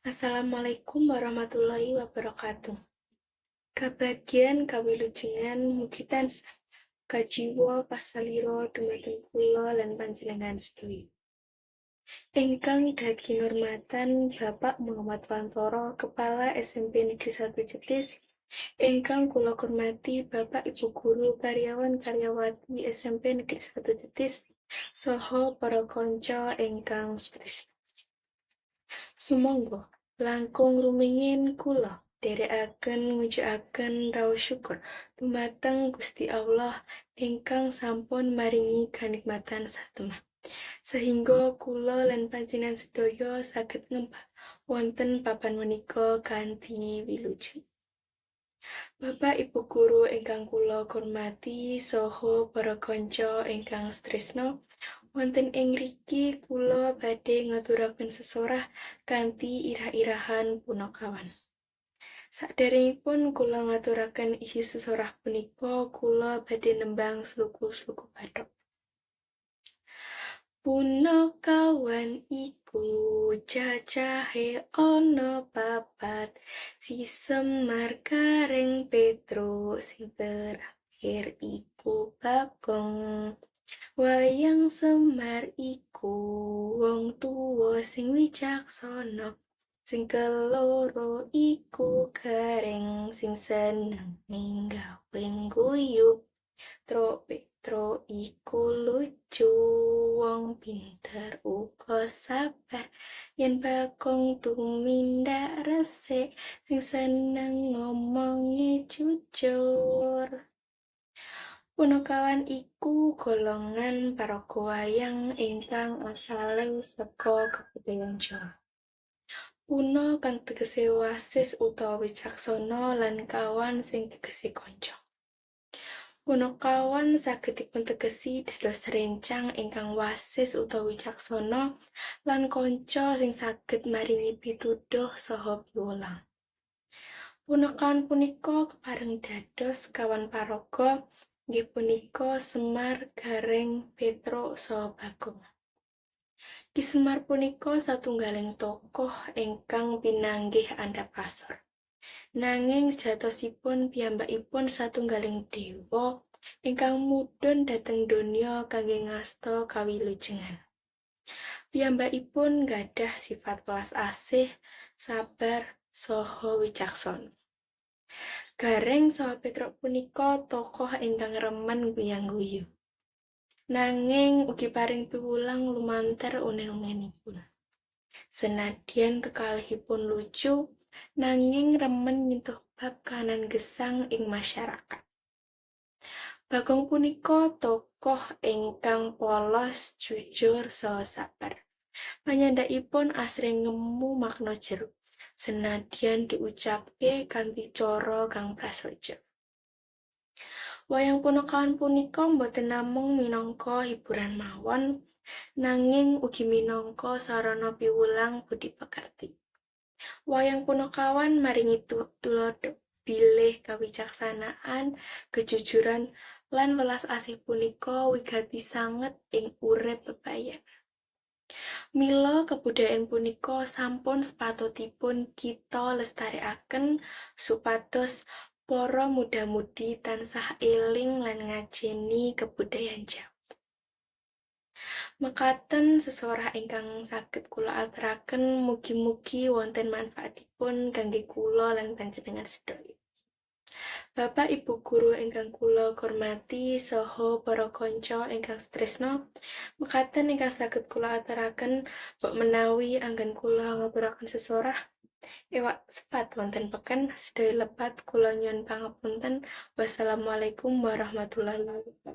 Assalamualaikum warahmatullahi wabarakatuh. Kabagian kawilujengan mugi tansah kajiwa pasalira dumateng kula lan panjenengan sedaya. Ingkang kinurmatan Bapak Muhammad Wantoro, Kepala SMP Negeri 1 Jetis, ingkang kula hormati Bapak Ibu guru, karyawan karyawati SMP Negeri 1 Jetis, saha para kanca ingkang sutresna. Sumangga langkung rumiyin kula nderekaken ngucukaken raos syukur dumateng Gusti Allah ingkang sampun maringi kanikmatan satemah, sehingga kula lan panjenengan sedaya saged ngempal wonten papan menika kanthi wilujeng. Bapak Ibu guru ingkang kula hormati saha para kanca ingkang sutresna, wonten ing ngriki kula badhe ngaturaken sesorah kanthi irah-irahan Punakawan. Saderengipun kula ngaturaken isi sesorah punika, kula badhe nembang sluku-sluku bathok. Punakawan iku cacahe ana papat, Si Semar, Gareng, Petruk, sing terakhir iku Bagong. Wayang Semar iku wong tuwa sing wicaksana, sing keloro iku Gareng sing senenge gawe ngguyu. Truk Petruk iku lucu, wong pinter uga sabar, yen Bagong tumindak resik, sing seneng ngomonge jujur. Punakawan iku golongan paraga wayang ingkang asale saka kabudayan Jawa. Puna kang tegese wasis utawa wicaksana lan kawan sing tegese kanca. Punakawan saged dipuntegesi dados rencang ingkang wasis utawa wicaksana lan kanca sing saged maringi pituduh saha piwulang. Punakawan punika kepareng dados kawan paraga, inggih punika Semar, Gareng, Petruk saha Bagong. Ki Semar punika satunggaling tokoh ingkang pinanggih andhap asor. Nanging sejatosipun piyambakipun satunggaling dewa ingkang mudhun dhateng donya kangge ngasta kawilujengan. Piyambakipun gadhah sifat welas asih, sabar, saha wicaksana. Gareng saha Petruk punika tokoh ingkang remen guya-guyu. Nanging ugi paring piwulang lumantar unen-unenipun. Senadyan kekalihipun lucu, nanging remen nyentuh bab kahanan gesang ing masyarakat. Bagong punika tokoh ingkang polos, jujur saha sabar. Panyandakipun asring ngemu makna jero, senadyan diucapke kanthi cara kang prasaja. Wayang Punakawan punika boten namung minangka hiburan mawon, nanging ugi minangka sarana piwulang budi pekerti. Wayang Punakawan maringi tuladha bilih kawicaksanaan, kejujuran, lan welas asih punika wigati sanget ing urip bebayan. Mila kabudayan punika sampun sapatutipun kita lestarekaken supados para muda-mudi tansah eling lan ngajeni kabudayan Jawi. Mekaten sesorah ingkang saged kula aturaken, mugi-mugi wonten manfaatipun kangge kula lan panjenengan sedaya. Bapak Ibu guru ingkang kula hormati saha para kanca ingkang sutresna, mekaten ingkang saged kula aturaken. Mbok menawi anggen kula ngaturaken sesorah ewak sepat wonten peken, sedaya lepat kula nyuwun pangapunten. Wassalamualaikum warahmatullahi wabarakatuh.